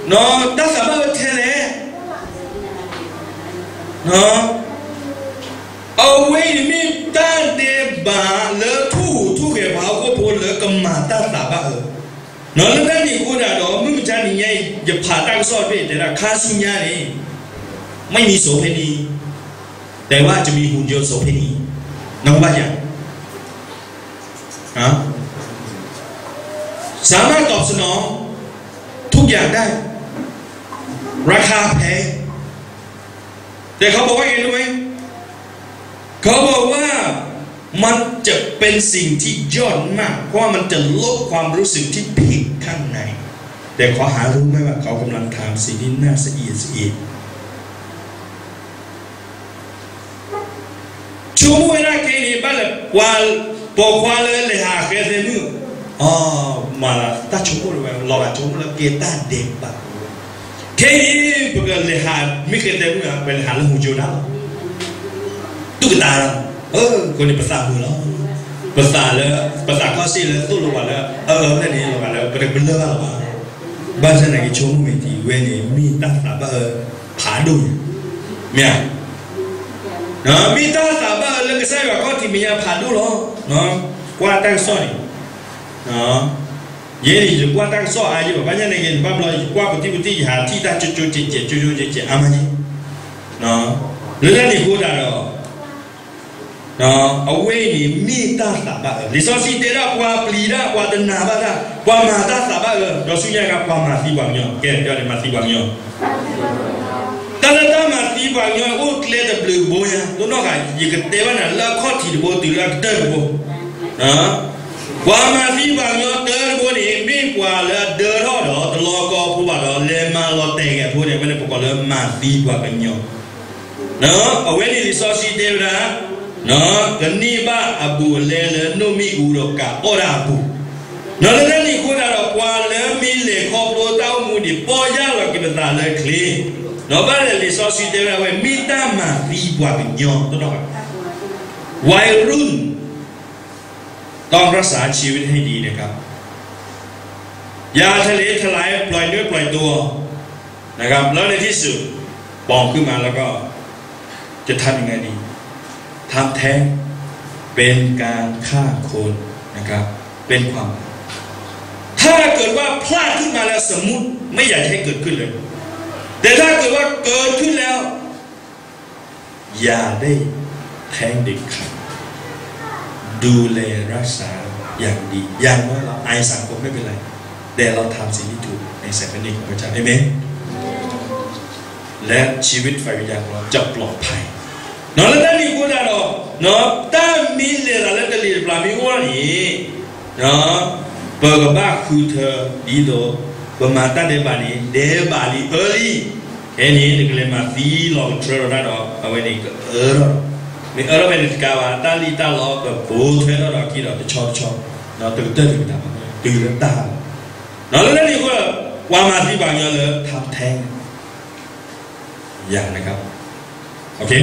တၢ်သးဘၣ်အၢထဲလဲၣ်. အဝဲအံၤမ့ၢ်တၢ်ဒဲးဘးလၢထိၣ်ဟူးထိၣ်ဂဲၤပှၤဟီၣ်ခိၣ်ဖိလၢကမၤတၢ်သးဘၣ်အၢ, လၢတၢ်န့ၣ်အဃိဒၣ်ဒီး မုၢ်မဆါတနံၤညါအံၤ ယဖးတၢ်ကစီၣ်တဘ့ၣ်တဲဒၣ် ခါဆူညါန့ၣ် ไม่มีโสเภณี แต่ว่าจะมีหุ่นยนต์โสเภณี นอกบ้านอย่าง สามารถตอบสนอง ทุกอย่างได้ ราคาแพง แต่เขาบอกว่าไงรู้ไหม เขาบอกว่ามันจะเป็นสิ่งที่ยอดมาก เพราะว่ามันจะลบความรู้สึกที่ผิดข้างใน แต่ขอหารู้ไหมว่าเขากำลังทำสิ่งที่น่าสะเอียดสะเอียน ဆိကမိၣ်ဝဲဒၣ်ခဲအံၤန့ၣ် ဘၣ်လဲၤ ပိာ်ခွါလၢလဲၤဟးဃဲသဲမုၣ်, မၤလၢတၢ်ဆိကမိၣ်တဝဲ လီၤဂာ်ဆိကမိၣ်လၢကဲတၢ်ဒဲးဘး, ခဲအံၤ ပကလဲၤဟးမ့ၢ်ဃဲသဲမုၣ်ဧါ ပလဲၤဟးလၢဟူးကၠိဒၣ်လီၤ, သူၣ်ကတၢၢ်လီၤ, အဃိန့ၣ်ပသးမုာ်လီၤ, ပသးလၢ ပသးခီၣ်စ့ၢ်လၢသိၣ်လိပှၤလၢ အအၢဖျဲၣ်န့ၣ် လီၤဂာ်လၢပတကလၢၢ်ဘၣ်လီၤဘၣ်, ဘၣ်ဆၣ်သနာ်က့ ဆိကမိၣ်မ့ၢ်တံၤဝဲန့ၣ် မ့ၢ်တၢ်သးဘၣ်အၢ ဖးဒိၣ်န့ၣ်, မ့ၢ်ဧါ, မ့ၢ်တၢ်သးဘၣ်အၢလၢကစၢ်ယွၤခီၣ်ထံးမဲာ်ညါဖးဒိၣ်လီၤ, ကွၢ်တၢ်ကစီၣ်န့ၣ်, ယဲန့ၣ်ယကွၢ်တၢ်ကစီၣ်အါယဲဘၣ်, ဘၣ်ဆၣ်သနာ်က့ ယဘၣ်ဘျီယကွၢ်ပတံၢ်ပတံၢ် ယဟးထံၣ်တၢ်ကၠိကၠိကဲးကဲး ကၠိကၠိကဲးကဲးအါမးယဲ, လၢတၢ်န့ၣ်အဃိဒၣ်ဒီး အဝဲအံၤန့ၣ် မ့ၢ်တၢ်သးဘၣ်အၢ, လံာ်စီဆှံတဲဒၣ် ပှၤပျံၤတၢ် ပှၤတနာ်ဘၣ်တၢ် ပှၤမၤတၢ်သးဘၣ်အၢ, ဒီးဆူညါအခါ ပှၤမၤသံပှၤကညီ, ကဲ ပမၤသံပှၤကညီ, တၢ်လၢတၢ်မၤသံပှၤကညီအိၣ်ကျဲတဘျုးတဘိညါ, ဒိၣ်နီၢ်ဃာ် ယကတဲဘၣ်နၤလၢအခီၣ်ထံးတဘိတုၤလၢအကတၢၢ်တဘိ, ပှၤမၤသံပှၤကညီတၢတဘိန့ၣ် မ့ၢ်ပှၤလၢအဒၢထီၣ်ဒီး တလီၤကီဖိဘၣ်ဒီး လဲၤမၤလီၤတဲာ်ဂဲၤအဖိန့ၣ် အဝဲန့ၣ်ပကိးလၢမၤသံပှၤကညီ အဝဲန့ၣ်လံာ်စီဆှံတဲဝဲဒၣ်, ကန့ၢ်ဘၣ်အဘူးအလဲလၢနိၣ်မ့ၣ်အူဒီးကးအီၣ်တၢ်အပူၤ, လၢတၢ်န့ၣ်အဃိဒၣ်ဒီး ပှၤလၢမ့ၢ်လဲၤခီဖျိတၢ်အိၣ်မူန့ၣ် ပီၢ်ယၢ်လီၤက့ၤပသးလၢချ့, ဘၣ်လဲၤလံာ်စီဆှံတဲဝဲဒၣ်ဝဲ မ့ၢ်တၢ်မၤသံပှၤကညီ, วัยรุ่น ต้องรักษาชีวิตให้ดีนะครับ อย่าทะเลทลาย ปล่อยเนื้อปล่อยตัว นะครับ แล้วในที่สุด ป่องขึ้นมาแล้วก็ จะทำยังไงดี ทำแท้ง เป็นการฆ่าคน นะครับ เป็นความ ถ้าเกิดว่าพลาดขึ้นมาแล้ว สมมุติ ไม่อยากจะให้เกิดขึ้นเลย แต่ถ้าเกิดว่าเกิดขึ้นแล้ว อย่าได้แท้งเด็ดขาด ดูแลรักษาอย่างดี อย่างน้อยเราอายสังคมไม่เป็นไร แต่เราทำสิ่งที่ถูกในสายพระเนตรของพระเจ้า เอเมน และชีวิตฝ่ายวิญญาณของเราจะปลอดภัย လၢတၢ်န့ၣ်အဃိဒၣ်ဒီး တၢ်မ့ၢ်လဲၤသးလၢတလံၤတပျၢ်မ့ၢ်အိၣ်န့ၣ် ပကဘၣ်ဃုထၢဒ်သိး ပမၤတၢ်ဒဲးဘးန့ၣ် ဒဲးဘးလံ early ခဲအံၤန့ၣ် နကလဲၤမၤသံလီၤကထြၢထီၣ်တၢ်ဒီး အဝဲန့ၣ်ကအၢထီၣ်ဒီး မ့ၢ်အၢထီၣ်ဖဲန့ၣ်တကးဘၣ် တၢ်လံၣ်တၢ်လီကဘိထွဲထီၣ်ဒီးအခံဒီးတဆီတဆီ တကတၢၢ်တကတၢၢ် တုၤလၢတၢ်လီၤ. လၢတၢ်န့ၣ်အဃိ ပှၤမၤသံပှၤကညီလၢ ထါထဲ ယၤနက ပှၤနီၤခီ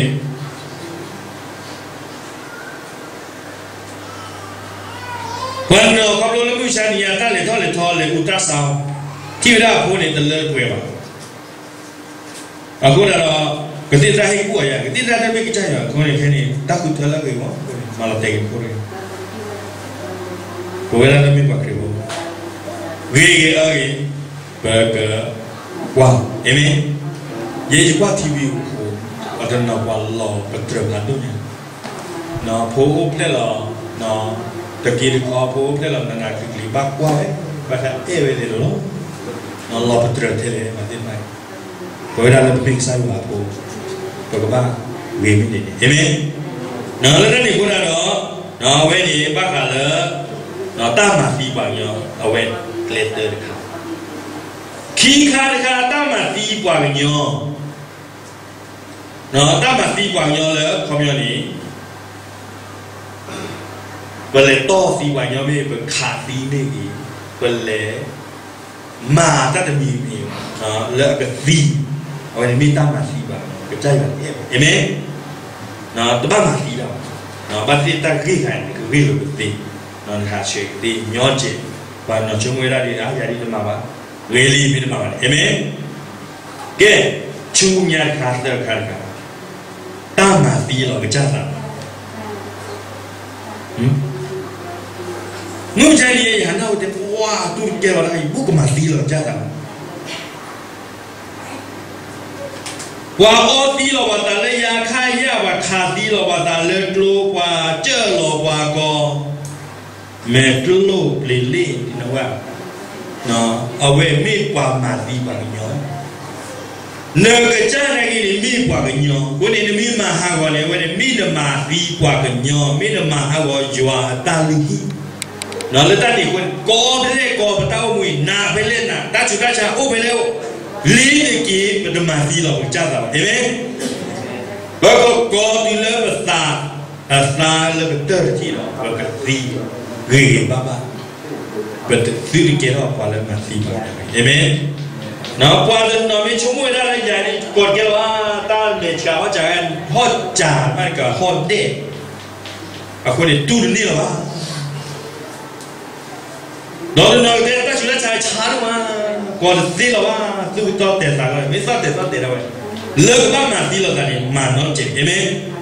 ဖျိလၢမုၢ်ဆါနံၤညါ တၢ်လဲၤထီၣ်လဲၤထီလဲၤအူတၢ်ဆါ, ထံၣ်ဝဲဒၣ်အဖိန့ၣ် တလၢတပှဲၤဘၣ်. အဃိဒၣ်ဒီး ကသံၣ်သရၣ်ဟ့ၣ်ကူၣ်အီၤယၤ ကသံၣ်သရၣ်တမ့ၢ်ကစၢ်ယွၤအဃိန့ၣ် ခဲန့ၣ် တၢ်ဃုထၢလၢအဂ့ၤမး မၤလီၤတဲာ်က့ၤဖိတဂ့ၤ ပဝဲဒၣ်လၢမ့ၢ်ပှၤခရံာ်ဖိ ဂ့ၤဂ့ၤအဂ့ၤ ပကကွၢ် အၤမ့ၣ်, ယဲယကွၢ် TV အိၣ် ပှၤတနီၤပှၤလီၤပတြၢၤဖးဒိၣ်ညါ, ဖိအိၣ်ဖျဲၣ်လီၤ, တက့တခီဖိအိၣ်ဖျဲၣ်လီၤ နနၤကလံၤဘၣ်ကွၢ်ဝဲ, ဘၣ်တၢ်အဲၣ်ဝဲသ့ၣ်လီၤ, လီၤပတြၢၤထဲလဲၣ်မၤသ့ၣ်တဖၣ်အံၤ, ပဝဲဒၣ်လၢပမ့ၢ်ကစၢ်ယွၤအဖိ, ပကဘၣ်ဂ့ၤမ့ၢ်န့ၣ်န့ၣ် အၤမ့ၣ်, လၢတၢ်န့ၣ်အဃိဒၣ်ဒီး အဝဲန့ၣ်ဘၣ်ဃးလၢ တၢ်မၤသံပှၤကညီ အဝဲကျဲတၢတခါ, ခံခါတခါ တၢ်မၤသံပှၤကညီ, တၢ်မၤသံပှၤကညီလၢခီပညီန့ၣ် ပလဲၤတီၢ်သံပှၤကညီမ့ၢ်ဂ့ၤ, ပခးသံမ့ၢ်ဂ့ၤ, ပလဲၤမၤတၢ်တမံၤမံၤ လၢအကသံ, အဝဲန့ၣ်မ့ၢ်တၢ်မၤသံပှၤကညီ, ကစၢ်ယွၤအဲၣ်ဝဲ, အၤမ့ၣ်, တဘၣ်မၤသံတၢ်ဘၣ်, ဘၣ်သ့ၣ်တၢ်ဂ့ၢ်ခါန့ၣ် ကဂ့ၢ်လိာ်ကသ့, နဟးဆှဲးကသ့ညီကဲး, ပှၤနီၤဆိကမိၣ်ဝဲဒၣ်ဒ်အါယၤဒ်တမၤဘၣ် ဂ့ၤလံ မ့ၢ်တမၤဘၣ်န့ၣ် အၤမ့ၣ်. ကဲ, ဆူညါတခါ သၢခါတခါ, တၢ်မၤသံလီၤကစၢ်သးဘၣ်. မုၢ်မဆါတနံၤအံၤ ယဟးနၢ်ဟူတဲ ပှၤတူၢ်တကဲလီၤတၢ်အံၤ ဘူးကမၤသံလီၤကစၢ်သးဘၣ်. ပှၤအီသံလီၤပှၤသးလၢယါခါယၢ်, ပှၤခးသံလီၤပှၤသးလၢကျိ, ပှၤစၢၢ်လီၤပှၤကီ, မဲာ်ကျိၣ်ပျ့ၤလ့ၣ်န့ၣ်ဝဲ, အဝဲမ့ၢ်ပှၤမၤသံပှၤကညီ. နကစၢ်နာ်က့န့ၣ် မ့ၢ်ပှၤကညီ, အဃိန့ၣ် နမ့ၢ်မၤဟးဂီၤန့ၣ် အဝဲန့ၣ် မ့ၢ်နမၤသံပှၤကညီ, မ့ၢ်နမၤဟးဂီၤယွၤအတၢ်လုၢ်ဟံၣ်. လၢတၢ်န့ၣ်အဃိန့ၣ် ကီဖဲလဲၣ်ကီ ပတၢ်အိၣ်မူအံၤ နးဖဲလဲၣ်နး, တၢ်ဆူးတၢ်ဆါအိၣ်ဖဲလဲၣ်အိၣ်, လ့ၤတက့ၤ ပတမၤသံလီၤပကစၢ်သးဘၣ်. အၤမ့ၣ်. ပကကီတုၤလၢပသး, အသါလၢကတၢၢ်တထံၣ်ဒီး ပကသံဂ့ၤဂ့ၤဘၣ်ဘၣ်, ပတသုတကဲထီၣ်ပှၤလၢမၤသံပှၤတဂၤ. အၤမ့ၣ်. ပှၤတနီၤမ့ၢ်ဆိကမိၣ်ဝဲဒၣ်လၢယၤန့ၣ် ကီၢ်တကဲလီၤဘၣ်, တၢ်မဲာ်ဆှးဟီၣ်စၢ်, ဟီၣ်စၢ်မးတကးဟီၣ်ဒဲၣ်, အဃိန့ၣ် တူၢ်တန့ၢ်လီၤဘၣ်. ဒီးတနီၤကတဲ တၢ်ဆူးတၢ်ဆါဆါဒိၣ်မး, ကီၢ်တသ့လီၤဘၣ်, သူၣ်ကသီၣ်တဲာ်သးကသီၣ်, မ့ၢ်သီၣ်တဲာ်သီၣ်တဲာ်ဒၣ်ဝဲ, လၢကဘၣ်မၤသံလီၤသးန့ၣ် မၤနီတစဲး, အၤမ့ၣ်.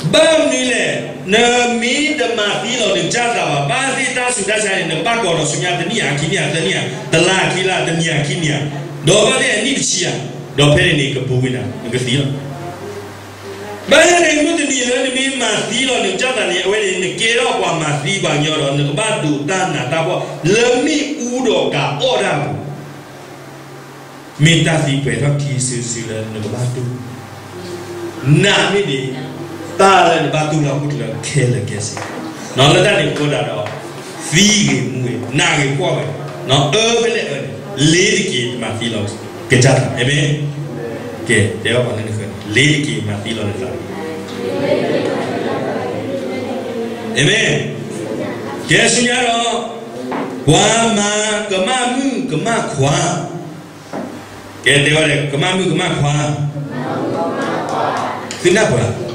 ဘၣ်မနုၤလဲၣ်, နမ့ၢ်တမၤသံလီၤနကစၢ်သးဘၣ်, ဘၣ်သ့ၣ်တၢ်ဆူးတၢ်ဆါန့ၣ် နဘၣ်ကီးဒီးဆူညါတနံၣ်ဧါ, ခံနံၣ်ဧါ, သၢနံၣ်ဧါ, တလါခံလါ, တနံၣ်ဧါ, ခံနံၣ်ဧါ, ဒီးဘၣ်သ့ၣ်အနံၣ်တဆံဧါ, ဒီးဖဲန့ၣ်န့ၣ် ကပူၤဝဲနၤ, နကသံလီၤ. ဘၣ်ဆၣ်န့ၣ် မုၢ်တနံၤလၢနမ့ၢ်မၤသံလီၤနကစၢ်သးန့ၣ် အဝဲန့ၣ် နကဲထီၣ်ပှၤမၤသံပှၤကညီဒီး နကဘၣ်ဒိးတၢ်နးတၢ်ဖှီၣ်လၢမ့ၣ်အူဒီးကအီၣ်တၢ်အပူၤ, မ့ၢ်တၢ်သံပှဲၤထီၣ်ခံစုတစုလၢနကဘၣ်တူၢ်, နမ့ၢ်ဒ် တၢ်လၢနဘၣ်တူၢ်လီၤ အိၣ်တလၢခဲလၢာ်ခဲဆ့, လၢတၢ်န့ၣ်အဃိသတးဒီး သံဂ့ၤမူဂ့ၤ, နးဂ့ၤဖှီၣ်ဂ့ၤ, အၢဖဲလဲၣ်အၢန့ၣ် လ့ၤတက့ၤမၤသံလီၤကစၢ်သး, အၤမ့ၣ်. ကဲ, တဲဘၣ်ပှၤလၢနဃၢၤန့ၣ် လ့ၤတက့ၤမၤသံလီၤနသး, အၤမ့ၣ်. ကဲဆူညါဒီး ပှၤမၤကမၣ်မုၣ်ကမၣ်ခွါ, ကဲတဲဝဲဒၣ် ကမၣ်မုၣ်ကမၣ်ခွါ, သုနၢ်ပၢၢ်ဧါ.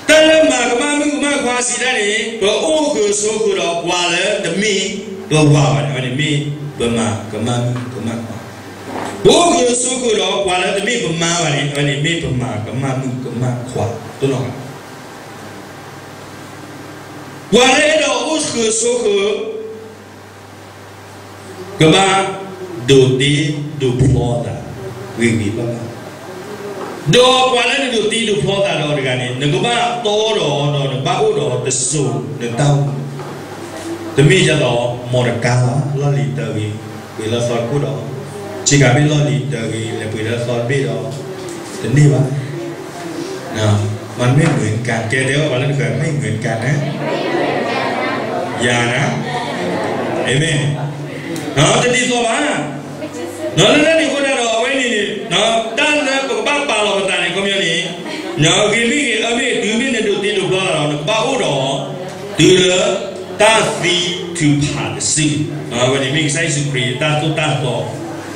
တၢ်လၢမၤကမၣ်မုၣ်ကမၣ်ခွါစံးတၢ်န့ၣ် ပအိၣ်ဃုာ်ဆိးဃုာ်ဒီးပှၤလၢတမ့ၢ်ပဝၤဘၣ်န့ၣ် အဝဲန့ၣ်မ့ၢ်ပမၤကမၣ်မုၣ်ကမၣ်ခွါ, ပအိၣ်ဃုာ်ဆိးဃုာ်ဒီးပှၤလၢတမ့ၢ်ပမါဘၣ်န့ၣ် အဝဲန့ၣ်မ့ၢ်ပမၤကမၣ်မုၣ်ကမၣ်ခွါ, တနီၤ, ပှၤလၢအဲၣ်ဒိးအိၣ်ဃုာ်ဆိးဃုာ် ကဘၣ်ဒိးတ့ဒိးဖျီသးဂ့ၤဂ့ၤဘၣ်ဘၣ်, ဒီးပှၤလၢနဒိးတ့ဒိးဖျီသးဒီးတဂၤန့ၣ် နကဘၣ်တီဒီး ဒီးနကဘၣ်အိၣ်ဒီးတစိၤနတၢ်အိၣ်မူ, တမ့ၢ်ဒ်သိး မော်တော်ကားလီၤ, လီၢ်လံၤတၢ်ဂ့ၤ ပှ့ၤလၢသီတခိၣ်ဒီး, ဆ့ကၤမ့ၢ်လီၢ်လံၤတၢ်ဂ့ၤ လဲၤပှ့ၤလၢသီတဘ့ၣ်ဒီး တန့ၢ်ဘၣ် မ့ၢ်မ့ၢ်မုၢ်ကါ ကဲတဲအီၤပှၤလၢနဃၢၤ မ့ၢ်မုၢ်ကါန့ၣ် ယၤနၤ, အၤမ့ၣ်, တဒ်သိးဘၣ်, လၢတၢ်န့ၣ်အဃိသတးဒီး အဝဲန့ၣ်န့ၣ် တၢ်လၢပကဘၣ်ပာ်လီၤပသးန့ၣ် ခီပညီန့ၣ် ဂ့ၤမ့ၢ်ဂ့ၤ အၢမ့ၢ်ဂ့ၤ တုၤမ့ၢ်နဒိးတ့ဒိးဖျီသးဒီး နကဘၣ်အိၣ်ဒီး တုၤလၢတၢ်သံထုးဖးတစု, အဝဲန့ၣ်မ့ၢ်ကစၢ်ယ့ၣ်ၡူးခရံာ်အတၢ်သိၣ်တၢ်သီ,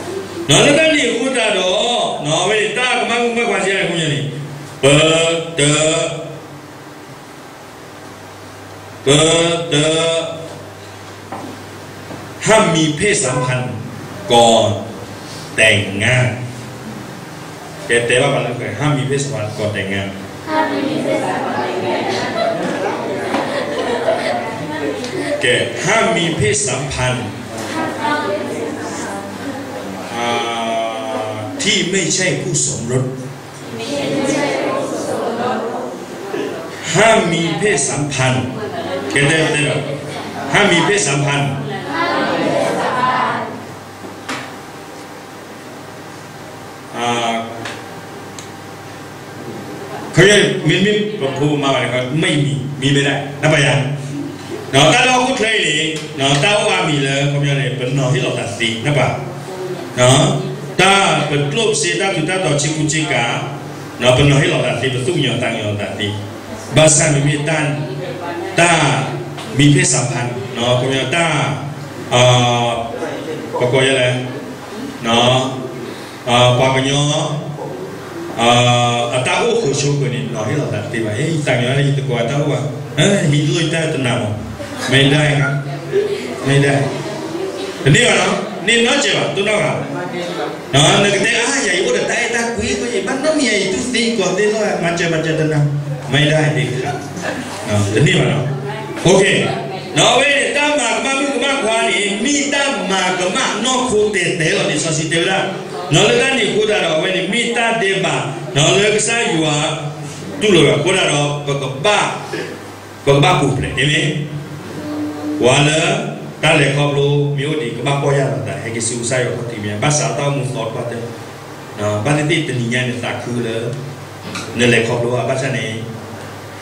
လၢတၢ်န့ၣ်အဃိသတးဒီး အဝဲန့ၣ် တၢ်ကမၣ်မုၣ်ကမၣ်ခွါစံးတၢ်န့ၣ် ခီပညီန့ၣ် ပတ ပတ ห้ามมีเพศสัมพันธ์ก่อนแต่งงาน, ကဲတဲဘၣ်ပှၤလၢနဃၢၤ ห้ามมีเพศสัมพันธ์ก่อนแต่งงาน, ကဲ ห้ามมีเพศสัมพันธ์ อ่า ที่ไม่ใช่คู่สมรส ห้ามมีเพศสัมพันธ์, ကဲတဲတဲဒီး ห้ามมีเพศสัมพันธ์, ခီ မ့မ့ၢ်ပဖိပမါဘၣ်န့ၣ် ไม่มี มีไม่ได้ နပယါ, တၢ်လၢဟီၣ်ခိၣ်ချၢအံၤန့ၣ် တၢ်အိၣ်အါမံၤလၢ ခီပညီန့ၣ် ပနီၤဟ့ၣ်လီၤသးသ့ နပှၤ တၢ်ပကျိၣ်ပစ့ တၢ်ထူးတၢ်တီၤ ဆ့ကူဆ့ကၤ, ပနီၤဟ့ၣ်လီၤသးသ့ ပသူၣ်ကညီၤသးကညီၤသးသ့, ဘၣ်ဆၣ်မ့မ့ၢ်တၢ် တၢ် มีเพศสัมพันธ์ ခီပညီတၢ် ပကိးယဲလဲၣ် ပှၤကညီ အတၢ်အိၣ်ဃုာ်ဆိးဃုာ်န့ၣ် နီၤဟ့ၣ်လီၤသးတသ့ဘၣ်. ယသးကညီၤလၢယတကိးအတၢ်အိၣ်ဘၣ်, ဟံးလိၢ်ယတၢ်တနၤမး, မ့ၢ်ဒၣ်အံၤ မ့ၢ်ဒၣ်, တန့ၢ်ဘၣ်နီၤ, န့ၢ်နီတစဲးဘၣ်, တိၢ်နီၣ်ဘၣ်. နကတဲအါယၤ ယအိၣ်ဒီးတၢ်အဲၣ်တၢ်ကွံ ဘၣ်နီတမံၤယၤ ယတူၢ်သ့ကီးသ့လီၤ, မၤစၢၤမၤစၢၤတနၤ, မ့ၢ်ဒၣ်ဒ်န့ၣ်, တန့ၢ်ဘၣ်နီၤ. ဒီးအဝဲန့ၣ် တၢ်မၤကမၣ်မုၣ်ကမၣ်ခွါန့ၣ် မ့ၢ်တၢ်မၤကမၣ်နီၢ်ခိတဲာ်တဲာ်လီၤန့ၣ် စီဆှံတဲဝဲဒၣ်, ဒီးလၢတၢ်န့ၣ်အဃိသတးဒီး အဝဲန့ၣ်မ့ၢ်တၢ်ဒဲးဘး, ဒီးလၢကစၢ်ယွၤ တူၢ်လိာ်အဃိသတးဒီး ပကဘၣ် ပကဘၣ်ပူၤဖျဲး, အၤမ့ၣ်. ပှၤလၢ တၢ်လဲၤခီဖျိမ့ၢ်အိၣ်ဒံး ကဘၣ်ပီၢ်ယၢ်လီၤသး ဟဲက့ၤဆူကစၢ်ယွၤခီၣ်ထံးမ့ၢ် ဘၣ်ဆၣ်တၢ်အိၣ်မူသီတဖၣ်တဲ, ဘၣ်သ့ၣ်သ့ၣ်တနံၤညါန့ၣ် သးခုလၢ နလဲၤခီဖျိဘၣ်ဆၣ်န့ၣ်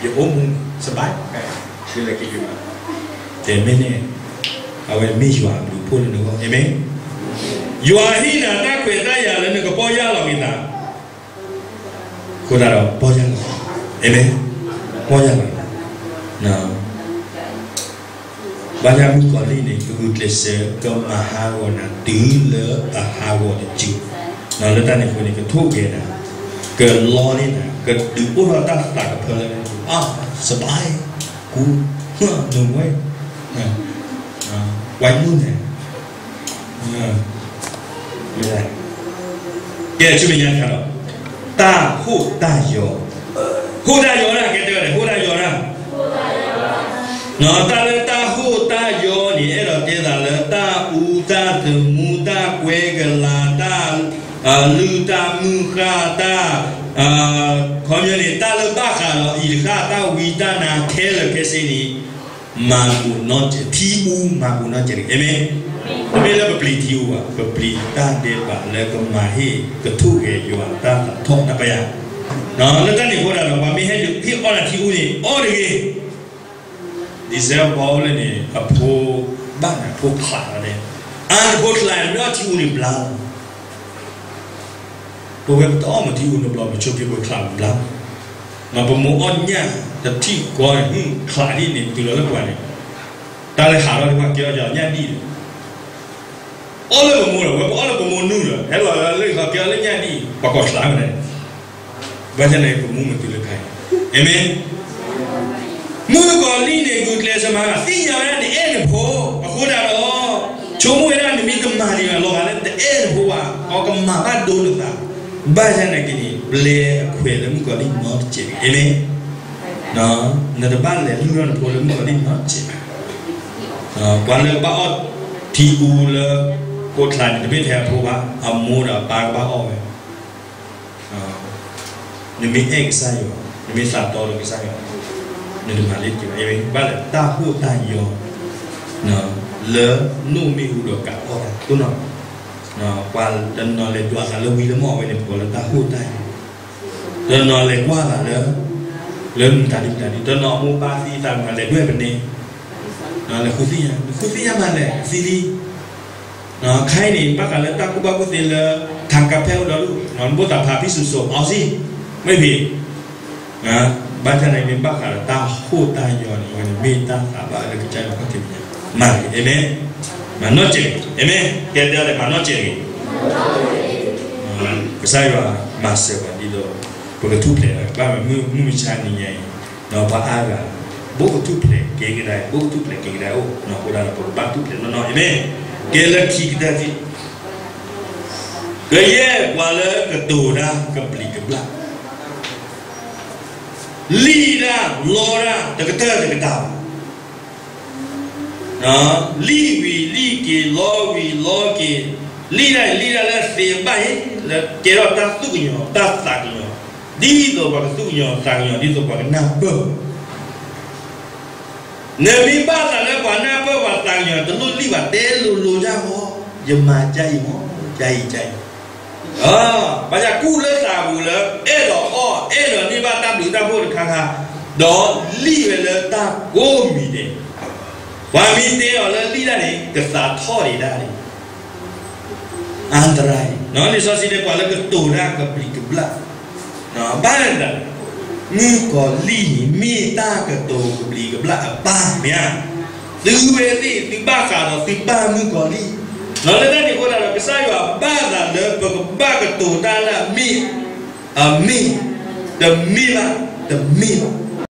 ယအိၣ်မူ စဘၣ် တဲမ့ၢ်န့ၣ်, အဝဲမ့ၢ်ယွၤအဘျုးအဖှိၣ်လၢနဂီၢ်, အၤမ့ၣ်. ယွၤဟ့ၣ်နၤတၢ်ခွဲးတၢ်ယာ်လၢနကပီၢ်ယၢ်လီၤက့ၤသး အဃိသတးဒီးပီၢ်ယၢ်လီၤ, အၤမ့ၣ်, ပီၢ်ယၢ်လီၤ. ဘၣ်ဆၣ်မုၣ်ကီၤလံၢ်န့ၣ် ကဂုာ်ကျဲးစၢး ကမၤဟးဂီၤနၤတုၤလၢအဟးဂီၤတစု, လၢတၢ်န့ၣ်အဃိန့ၣ် ကထိၣ်ဂဲၤနၤ, ကလီန့ၢ်နၤ, ကဒုးအိၣ်ထီၣ်တၢ်သးကဖၢလၢ အါ စဘၣ် ကူ နဝဲ ဝဲမုၢ်န့ၣ် ကဲဆူမဲာ်ညါတခါဒီး တၢ်ဟိၣ်တၢ်ယီၤ, ဟိၣ်တၢ်ယီၤဒၣ် ကဲတဲဝဲဒၣ် ဟိၣ်တၢ်ယီၤဒၣ်, တၢ်လၢတၢ်ဟိၣ်တၢ်ယီၤန့ၣ် အဲၣ်ဒိးတဲသးလၢတၢ်အူတၢ်သမူ တၢ်ကွဲကလၤ တၢ်လုၢ်တၢ်မုၢ်ဃၣ် တၢ် ခီပညီန့ၣ် တၢ်လၢဘၣ်ဃးဒီးအံၤတဃၣ် တၢ်ဝံတၢ်နါခဲလၢာ်ခဲဆ့န့ၣ် မၤဘူးနီတစဲး, ထံအူမၤဘူးနီတစဲးတဂ့ၤ, အၤမ့ၣ်. တမ့ၢ်လၢပပျံၤထံအူဘၣ်, ပပျံၤတၢ်ဒဲးဘးလၢကမၤဟ့ၣ်ကထိၣ်ဂဲၤယွၤတၢ်သးထီၣ်တၢ်ပယၢ်, လၢတၢ်န့ၣ်အဃိသတးဒီး ပှၤမ့ၢ်ဟ့ၣ်အီၣ်နၤထံအူန့ၣ် အီၣ်တဂ့ၤ. ဒံၣ်စဲးဘီလၢန့ၣ် အဖိဘၣ်န့ၣ် အဖိချးလီၤန့ၣ်, အဖိချးန့ၣ် မ့ၢ်အီၣ်ထံအူန့ၣ်ဘျါလီၤ ပဝဲပတအီၣ်မၤထံအူန့ၣ်ဘျီ ပဆိးက့ၤပှၤချးဘျါ, မ့ၢ်ပမိၢ်အီၣ်ညၣ် တထံၣ်ကီန့ၣ် ချးဒ်န့ၣ် တုၤလီၤလၢပှၤန့ၣ်, တၢ်လၢဟးထီၣ်ဒ်ပှၤကဲအီၣ်ညၣ်ဒ်န့ၣ်, အီၣ်လၢပမိၢ်ဒီး ဝဲပအီၣ်လၢပမိၢ်နုာ်ဒီး ဟဲလီၤလၢလၢခီကဲအီၣ်လၢညၣ်ဒ် ပှၤကိးချးဝဲန့ၣ်, ဘၣ်ဆၣ်န့ၣ် ပမူမၤတုၤလၢခါအံၤ, အၤမ့ၣ်. မုၣ်ကီၤလံၢ်န့ၣ် ဂုာ်ကျဲးစၢးမၤ သ့ၣ်ညါဝဲဒၣ်နအဲၣ်နဖိ, အဃိသတးဒီး ဆိကမိၣ်ဝဲဒၣ်နမ့ၢ်တမၤဒံးဘၣ် လီၤဂာ်လၢနတအဲၣ်နဖိဘၣ် ကကမၤဘၣ်ဒိနသး, ဘၣ်ဆၣ်နာ်က့န့ၣ် ပျဲအခွဲးလၢမုၣ်ကီၤလံၢ်နီတစဲးတဂ့ၤ, အၤမ့ၣ်. နတဘၣ်လဲၤလုၢ်ထီၣ်နဖိလၢမုၣ်ကီၤလံၢ်နီတစဲးဘၣ်, ပှၤလၢဘၣ်အီၣ်ထံအူလၢ ကိးချးန့ၣ် တမ့ၢ်ထဲအဖိဘၣ် အမိၢ်ဒီးအပၢ်ကဘၣ်အီၣ်ဝဲ နမ့ၢ်အဲၣ်ကစၢ်ယွၤ, နမ့ၢ်သးတီဒီးကစၢ်ယွၤ, နတမၤလၢက့ၤဘၣ်, ဘၣ်လၢတၢ်ဟိၣ်တၢ်ယီၤ လၢနိၣ်မ့ၣ်အူဒီးကးအီၣ်တၢ်တိၢ်နီၣ်, ပှၤတနီၤလဲၤဒွးသးလၢဝံလၢမီၢ်ဝဲန့ၣ် ပကိးလၢတၢ်ဟိၣ်တၢ်ယီၤ, တနီၤလဲၤကွၢ်သးလၢ လၢမတၤဒ်မတၤဒ် တနီၤမိၢ်ပၢ်သံသးမၤလဲၤဒွဲၣ်ပနဲ လဲၤဃုသ့ၣ်ညါ, ဃုသ့ၣ်ညါမၤလဲၣ် သံလံ ခါအံၤန့ၣ် ဘၣ်ဃးလၢတၢ်ကူၣ်ဘၣ်ကူၣ်သ့လၢ ထါကါဖဲအိၣ်ဒီဒူၣ် ဘိၣ်သးဖးဖံးစူၤစိၤအီစံၣ် မ့ၢ်ဖံး, ဘၣ်ဆၣ်န့ၣ်မ့ၢ်ဘၣ်ဃးဒီးတၢ်ဟိၣ်တၢ်ယီၤန့ၣ် အဝဲန့ၣ်မ့ၢ်တၢ်သးဘၣ်လၢကစၢ်ယွၤခီၣ်ထံးမဲာ်ညါ မၤဂ့ၤ အၤမ့ၣ်, မၤနီၢ်စဲးဂ့ၤ အၤမ့ၣ်, ကဲတဲအီၤဒီး မၤနီၢ်စဲးဂ့ၤ ကစၢ်ယွၤမၤစၢၤပှၤဒ်သိး ပကထူၣ်ဖျဲး ဘၣ်မုၢ်မဆါနံၤညါအံၤ ဒီးပှၤအါဂၤ ဘိၣ်ကထူၣ်ဖျဲးက့ၤကဒါအံၤ ဘိၣ်ကထူၣ်ဖျဲးက့ၤကဒါအိၣ် အဃိသတးဒီး ပကဘၣ်ထူၣ်ဖျဲးနီၢ်နီၢ် အၤမ့ၣ်, ကဲလၢခံကတၢၢ်သ့ၣ် ကယဲၢ်ပှၤလၢကတိၤတၢ်ကဘျံးကဘျၣ် လံၣ်တၢ်လီတၢ် တကတၢၢ်တကတၢၢ်ဘၣ်, လံၣ်ဝံၤလံၣ်က့ၤ လီဝံၤလီက့ၤ, လံၣ်တၢ်အံၤ လံၣ်တၢ်လၢသ့ဘၣ်အံၤ လၢကဲထီၣ်တၢ်သူၣ်ကညီၤတၢ်သးကညီၤ, ဒ်သိးပှၤကသူၣ်ကညီၤသးကညီၤ ဒ်သိးပှၤကနၢ်ပၢၢ် နမ့ၢ်ဘၣ်သးလၢပှၤနၢ်ပၢၢ်ပှၤသးကညီၤ တလိၣ်လံၣ်ဘၣ် တဲလိၤလိၤတၢ်ဂီၢ်, ယမၤကါအံၤမ့ၢ် ကါအံၤကါအံၤ, ဘၣ်ဆၣ်ကူၣ်လၢသးပူၤလၢ အဲၣ်ဒိးအီၣ် အဲၣ်ဒိးန့ၢ်ဘၣ်တၢ်ဘျုးတၢ်ဖှိၣ်တခါခါ, ဒီးလံၣ်ဝဲလၢတၢ်ကိးမံၤဒဲး, ပှၤမ့ၢ်တဲအီၤလၢလံၣ်တၢ်န့ၣ် ကသးထီၣ်ဒံးဒၣ်န့ၣ် အါတရၢ်အံၤ လံာ်စီဆှံတဲပှၤလၢကတိၤတၢ်ကဘျံးကဘျၣ်, ဘၣ်ဒၣ် မုၣ်ကီၤလံၢ်န့ၣ် မ့ၢ်တၢ်ကတိၤကဘျံးကဘျၣ်အပၢ်မ့ၢ်ဧါ, သုဝဲသ့ၣ်သုဘၣ်ဃးဒီးသုပၢ်မုၣ်ကီၤလံၢ်, လၢတၢ်န့ၣ်အဃိသတးဒီး ကစၢ်ယွၤဘၣ်သးလၢပကဘၣ်ကတိၤတၢ်လၢအမ့ၢ်, အမ့ၢ်, တမ့ၢ်ဘၣ်, တမ့ၢ်ဘၣ်